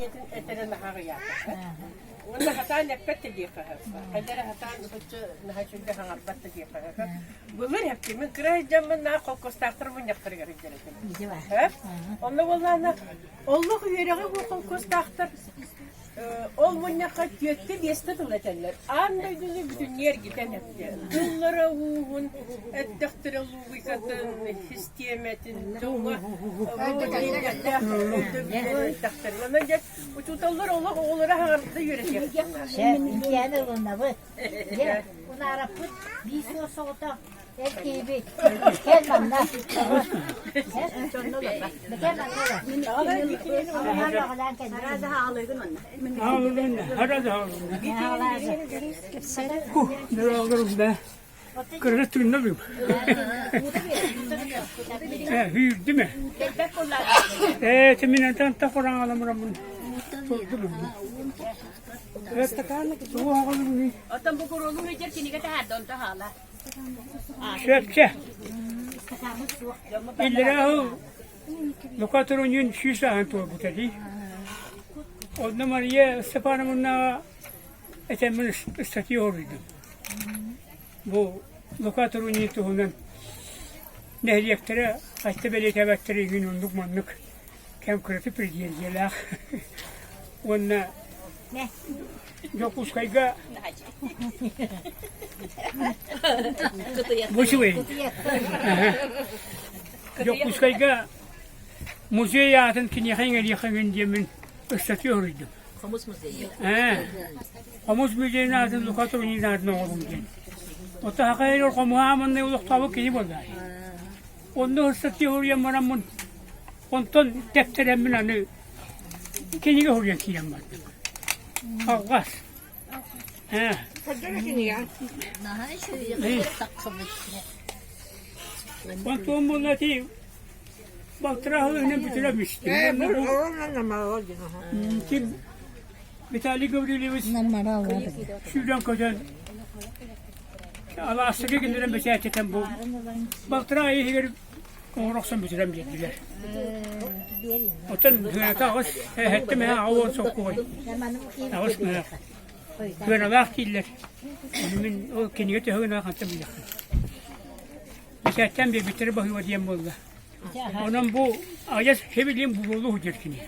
Сайабылыанньатын этэрэ наһаа аҕыйаата. Уонна хатаан эппэт да диэххэ сөп. Хайдах эрэ хатаан ытыччы наһаа үчүгэй хаҥарбат да диэххэ сөп. Былыр эптим, мин кыра сылдьаммын наар холкуостаахтар мунньахтарыгар сылдьар этим. Сөп? Онно буоллаҕына, олох үөрэҕи бу холкуостаахтар Ол мунньахха түөттэ биэстэ тыл этэллэр. Аан дойдуну бүтүннүү эргитэн эттэ. Тыллара ууһун, эттэхтэрэ лугуйкатын, систиэмэтин, дьоҥҥо эттэхтэрэ. Онон дьэ учууталлар олох оҕолоро аһаҕарда үөрэтиэхтэрин наада. Дьэ, инкээни ылынабыт. Дьэ, унаараппыт биир суол соҕотох Эр киһибит. Кэл манна. Кэл манна. Кыргыз тыынна бу. Hüürdü mü? Ee, тиминен та хораҥаламыраммын. Оттон бу куруолу үдер кинигэ таһаарда, онто хаала. Сөпчө. Иллэрээ сыл Лука Турунин сүүс ааһан туолбута дии. Онно Мария Степановнаҕа этэммин ыстатыйа суруйдум. Бу Лука Турунин туһунан нэһилиэктэрэ хайта бэлиэтээбэттэрэ игин оннук-маннык кэм кыраты претензиялаах уонна Дьокуускайга Бу Дьокуускайга музей аатын киниэхэ иҥэриэххэ диэммин ыстатыйа суруйдум. Хомус музейа. Ээ, хомус музейын аатын Лука Турунин аатын оҥорум диэн. Оттон саха сиригэр хомуһа манна олохтообут кини буолла. Онно ыстатыйа суруйан бараммын, онтон тэптэрэммин аны кинигэ суруйан киирэн бардым. Алҕас. Ээ. Наһаа үчүгэй тахсыбыт. Онтон буолла ити балтараа сыл иһинэн бүтүрэ бүстүм. Ким Виталий Гаврильевич сүүрэн-көтөн Алаастыга кинилэрин бэчээттэтэн бу балтараа ый иһигэр оҥоро охсон бүтэрэн биэрдилэр. Оттон сыаната аҕыс эһэттэ мэһэ 80 соккуой. Аҕыс мэһэ. Сыаналаах дииллэр. Ону мин ол кинигэ төһө гына хантан билиэхпин. Бэчээттээн биэрбиттэрэ баһыыба диэн буолла. Онон бу аҕыйах хэбилиэн буолуо диир кини.